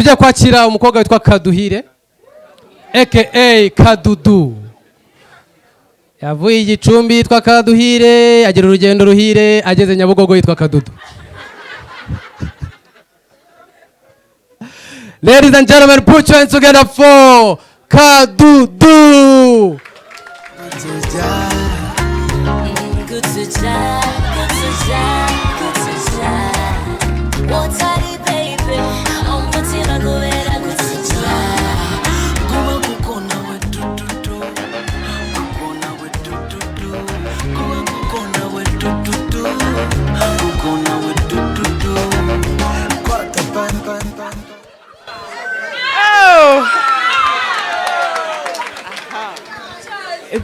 Tujya kwakira umukobwa witwa Kaduhire, aka Kadudu. Yavuye i Gicumbi yitwa Kaduhire, agira urugendo ruhire, ageze Nyabugogo yitwa Kadudu. Ladies and gentlemen, put your hands together for Kadudu. Good to jive, good to jive, good to jive. Wotari baby, umutima kubera good to jive. Kuba kuko nawe dududu, kuko nawe dududu, kuba kuko nawe dududu, kuko nawe dududu. Kwata ban ban ban. Oh!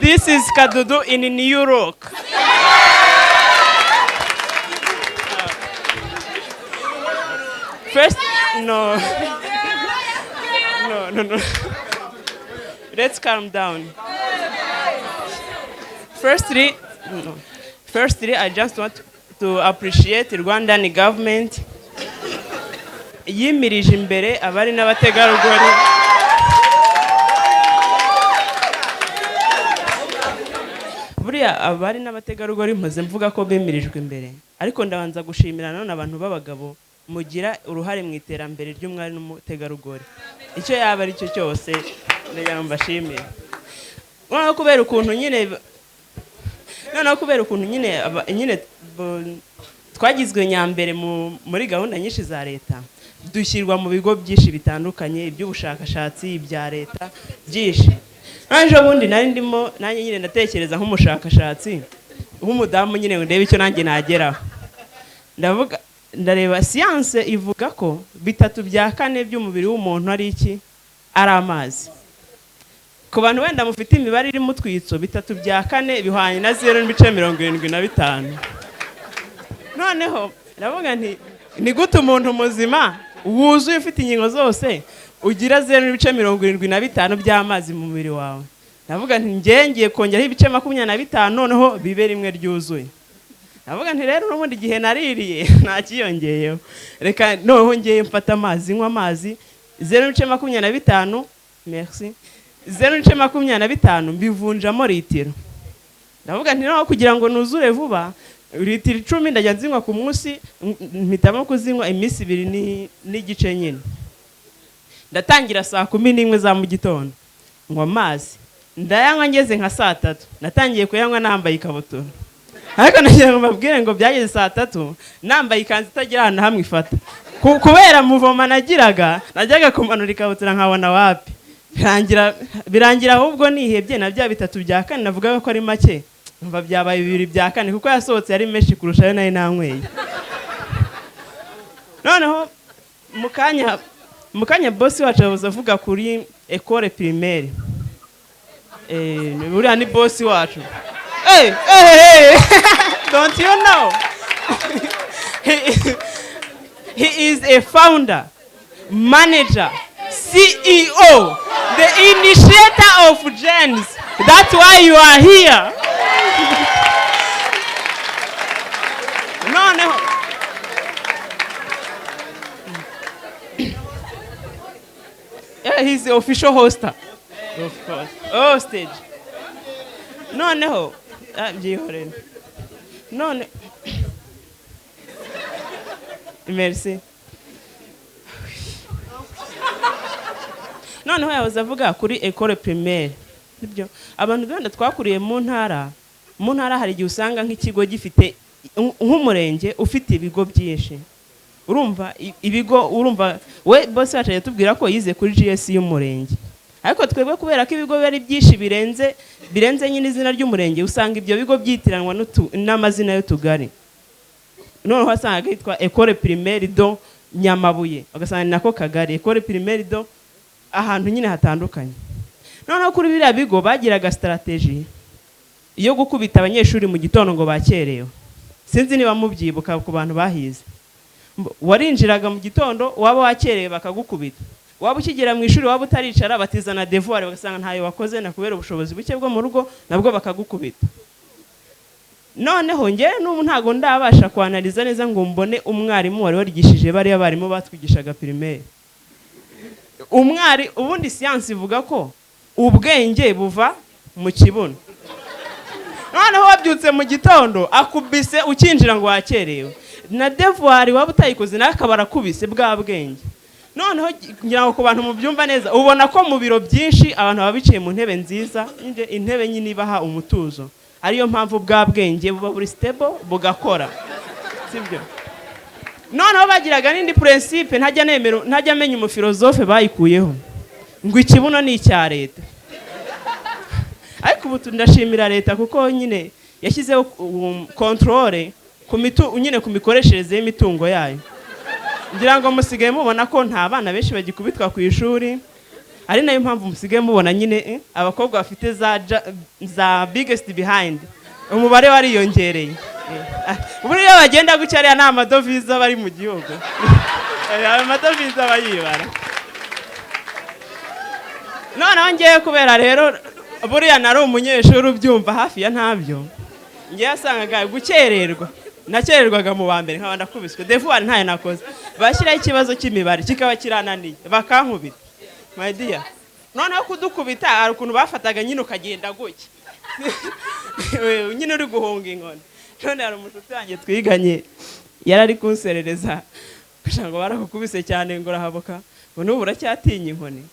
This is Kadudu in New York. First, no. No, no, no. Let's calm down. Firstly, no. Firstly, I just want to appreciate Rwandan government yimirije imbere abari n'abategarugori. Buriya abari n'abategarugori mpoze mvuga ko bimirijwe imbere, ariko ndabanza gushimira nanone abantu b'abagabo mugira uruhare mu iterambere ry'umwari n'umutegarugori, icyo yaba ari cyo cyose, ndagira ngo mbashimire. Noneho kubera ukuntu nyine, noneho kubera ukuntu nyine nyine twagizwe nyambere muri gahunda nyinshi za leta, dushyirwa mu bigo byinshi bitandukanye, iby'ubushakashatsi, ibya leta byinshi. Ejo bundi nari ndimo nanjye nyine ndatekereza nk'umushakashatsi w'umudamu nyine ngo ndebe icyo nanjye nageraho. Ndavuga, ndareba siyanse ivuga ko 3/4 by'umubiri w'umuntu ari iki? Ari amazi. Ku bantu wenda mufite imibare iri mu twitso, 3/4 bihwanye na 0.75. Noneho ndavuga nti ni gute umuntu muzima wuzuye ufite ingingo zose ugira 0.75 by'amazi mu mubiri wawe? Ndavuga nti njye ngiye kongeraho ibice 25, noneho bibe rimwe ryuzuye. Ndavuga nti rero n'ubundi igihe naririye ntakiyongeyeho, reka noneho ngiye mfata amazi, nywa amazi 0.25, merci, 0.25 mbivunjamo litiro. Ndavuga nti noneho kugira ngo nuzure vuba, litiro 10 ndajya nzinywa ku munsi, mpitamo kuzinywa iminsi ibiri n'igice nyine. Ndatangira saa 11 za mu gitondo nywa amazi, ndayanywa ngeze nka saa 3. Natangiye kuyanywa nambaye ikabutura, ariko nagira ngo mbabwire ngo byageze saa 3 nambaye ikanzu itagira ahantu hamwe ifata. Kubera muvoma nagiraga, najyaga kumanura ikabutura nkabona wapi. Birangira ahubwo nihebye na bya 3/4 navugaga ko ari make, numva byabaye 2/4 kuko yasohotse yari menshi kurusha ayo nari nanyweye. Noneho mu kanya boss wacu yahoze avuga kuri école primaire. Buriya ni boss wacu. Hey, hey, hey. Don't you know? He is a founder, manager, CEO, the initiator of GENS. That's why you are here. Noneho yeah, he's the official hoster. Of course. Hostage. Noneho byihorere. None merci. Noneho yahoze avuga kuri école primaire. Nibyo, abantu benda twakuriye mu ntara, mu ntara hari igihe usanga nk'ikigo gifite nk'umurenge ufite ibigo byinshi. Urumva ibigo, urumva we boss wacu yatubwira ko yize kuri GS y'umurenge, ariko twebwe kubera ko ibigo biba ari byinshi birenze nyine izina ry'umurenge, usanga ibyo bigo byitiranwa n'amazina y'utugari. Noneho wasanga hitwa école primaire do Nyamabuye, ugasanga ni nako kagari, école primaire do ahantu nyine hatandukanye. Noneho kuri biriya bigo bagiraga strategy yo gukubita abanyeshuri mu gitondo ngo bakerewe. Sinzi niba mubyibuka ku bantu bahize. Warinjiraga mu gitondo, waba wakerewe bakagukubita, waba ukigera mu ishuri waba utaricara batizana devoir, bagasanga ntayo wakoze na kubera ubushobozi buke bwo mu rugo, nabwo bakagukubita. Noneho njyewe n'ubu ntago ndabasha kwanaliza neza ngo mbone umwarimu wari warigishije bariya barimu batwigishaga primaire. Umwari, ubundi siyansi ivuga ko ubwenge buva mu kibuno. Noneho wabyutse mu gitondo, akubise ukinjira ngo wakerewe, na devoir waba utayikoze nawe akaba arakubise bwa bwenge. Noneho ngira ngo ku bantu mubyumva neza, ubona ko mu biro byinshi abantu baba bicaye mu ntebe nziza, intebe nyine ibaha umutuzo, ariyo mpamvu bwa bwenge buba buri stable bugakora, sibyo? Noneho bagiraga n'indi principe ntajya nemera, ntajya amenya umufilozofe bayikuyeho, ngo ikibuno ni icya leta. Ariko ubu ndashimira leta kuko nyine yashyizeho contrôle ku mitu nyine ku mikoreshereze y'imitungo yayo. Ngira ngo musigaye mubona ko nta bana benshi bagikubitwa ku ishuri, ari nayo mpamvu musigaye mubona nyine abakobwa bafite za biggest behind, umubare wariyongereye. Buriya bagenda gutya, ariya ni amadovize aba ari mu gihugu. Ayo madovize aba yibara. Noneho ngewe, kubera rero buriya nari umunyeshuri ubyumva hafi ya ntabyo, ngewe yasangaga gukererwa, nakererwaga mu wa mbere nkaba ndakubiswe, devoir ntayo nakoze, bashyiraho ikibazo cy'imibare kikaba kirananiye, bakankubita, my dear. Noneho kudukubita, hari ukuntu bafataga nyine ukagenda gutya nyine uri guhunga inkoni. None hari umushuti wanjye twiganye yari ari kunserereza kugira ngo barakukubise cyane ngo urahabuka, ngo n'ubu uracyatinya inkoni.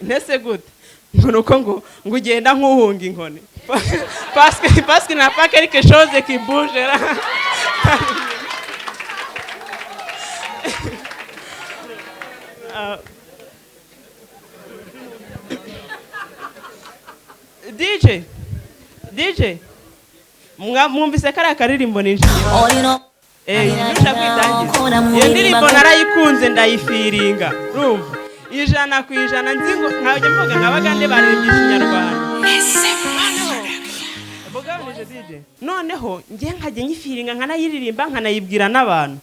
Ntese gute? Ngo nuko ngo ugenda nk'uhunga inkoni parce que n'a pas quelque chose qui bouge là. DJ DJ, mwumvise kariya karirimbo ninjiye? Ntushaka kwitangiza iyo ndirimbo, narayikunze, ndayifiringa, urumva, 100%. Nzi ngo nkajya mvuga nka Bagande baririmbye Ikinyarwanda. Bugabanije DJ. Noneho njye nkajya nyifiringa, nkanayiririmba, nkanayibwira n'abantu.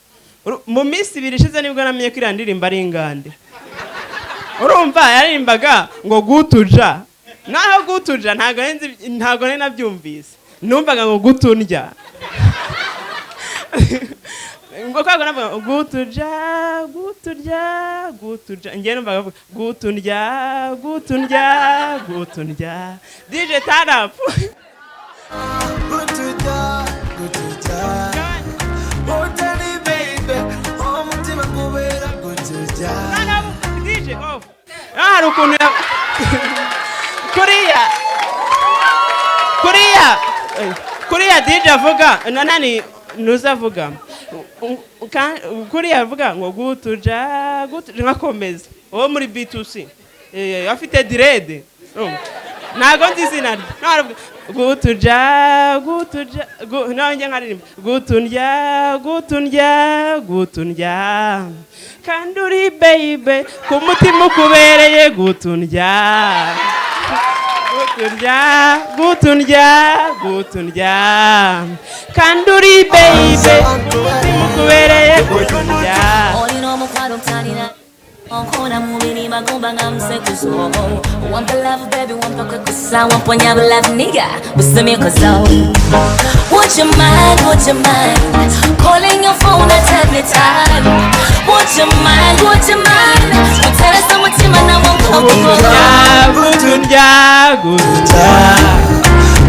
Mu minsi 2 ishize nibwo namenye ko iriya ndirimbo ari ingande. Urumva yaririmbaga ngo gutuja, naho gutuja ntabwo nari ntabwo nari nabyumvise, numvaga ngo gutundya, ngo kwago navuga ngo gutuja, guturya, gutuja. Njye numvaga bavuga gutundya, gutundya, gutundya. DJ, turn up. Gutuja, gutuja. Utari baby, umutima kubera gutuja. DJ, off. Hari ukuntu kuriya DJ avuga na nani nuza avuga kuriya avuga ngo gutuja, gutuja, nkakomeza uwo muri B2C, afite dread. Ntago nzi izina rye. No, aravuga gutuja, gutuja, nanjye nkaririmba gutundya, gutundya, gutundya, kandi uri baby ku mutima ukubereye gutundya, gutundya, gutundya, gutundya, kandi uri baby ku mutima ukubereye gutundya. Olina omukwano gutalina onkona mubiri magumba nga musekuzo. Wampa love, baby, wampa kwekusa, wamponya love, nigga busimikozo. Would you mind, would you mind calling your phone at every time? Would you mind, would you mind uteresa umutima na Gutundya, gutundya,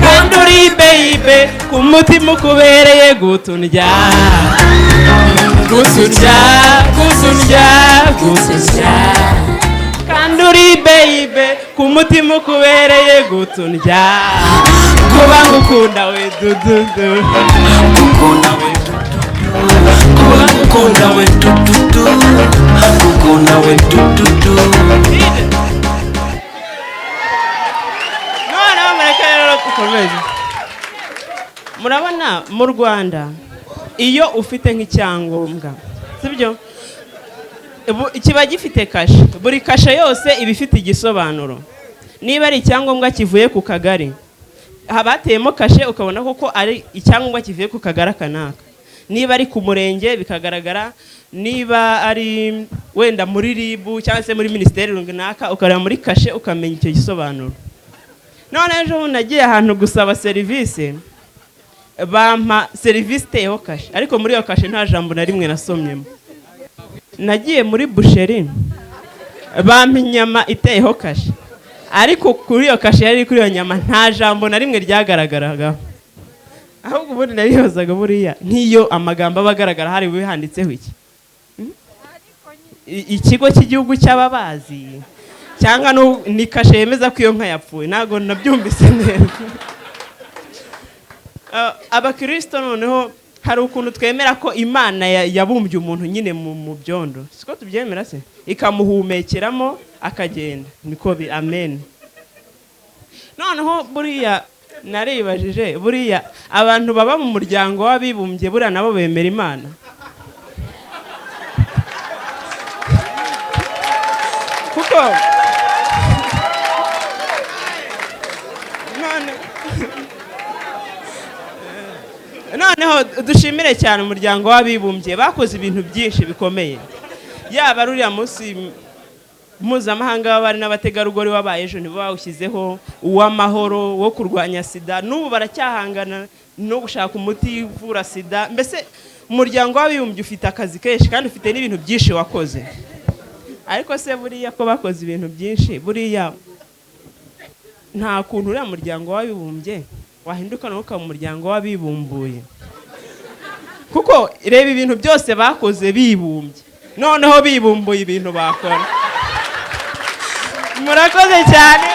kandi uri baby ku mutima ukubereye gutundya, gutundya, gutundya, gutundya, kandi uri baby ku mutima ukubereye gutundya, kuba ngukunda we dududu. Gukunda we kuba gukunda we dududu, gukunda we dududu. Noneho mureke rero dukomeze. Murabona mu Rwanda iyo ufite nk'icyangombwa, sibyo? Kiba gifite kashe, buri kashe yose iba ifite igisobanuro. Niba ari icyangombwa kivuye ku kagari, haba hateyemo kashe, ukabona koko ari icyangombwa kivuye ku kagari aka n'aka. Niba ari ku murenge bikagaragara, niba ari wenda muri RIB cyangwa se muri minisiteri runaka, ukareba muri kashe ukamenya icyo gisobanuro. None ejo bundi nagiye ahantu gusaba serivisi, bampa serivisi iteyeho kashe, ariko muri iyo kashe nta jambo na rimwe nasomyemo. Nagiye muri boucherie. Bampa inyama iteyeho kashe, ariko kuri iyo kashe yari iri kuri iyo nyama nta jambo na rimwe ryagaragaragaho. Ahubwo ubundi naribazaga, buriya nk'iyo amagambo aba agaragara hari bube handitseho iki? Ikigo cy'igihugu cy'ababazi cyangwa ni kashe yemeza ko iyo nka yapfuye? Ntabwo nabyumvise neza. Abakirisito noneho hari ukuntu twemera ko Imana yabumbye umuntu nyine mu byondo, siko tubyemera se? Ikamuhumekeramo akagenda, niko bi amen. Noneho buriya naribajije, buriya abantu baba mu muryango w'abibumbye buriya nabo bemera Imana? Kuko noneho dushimire cyane umuryango w'abibumbye, bakoze ibintu byinshi bikomeye, yaba ari uriya munsi mpuzamahanga w'abari n'abategarugori wabaye ejo nibo bawushyizeho, uw'amahoro wo kurwanya sida, n'ubu baracyahangana no gushaka umuti uvura sida. Mbese umuryango w'abibumbye ufite akazi kenshi kandi ufite n'ibintu byinshi wakoze. Ariko se buriya ko bakoze ibintu byinshi, buriya nta kuntu uriya muryango w'abibumbye wahinduka nawo ukaba umuryango w'abibumbuye? Kuko reba ibintu byose bakoze bibumbye, noneho bibumbuye ibintu bakora. Murakoze cyane.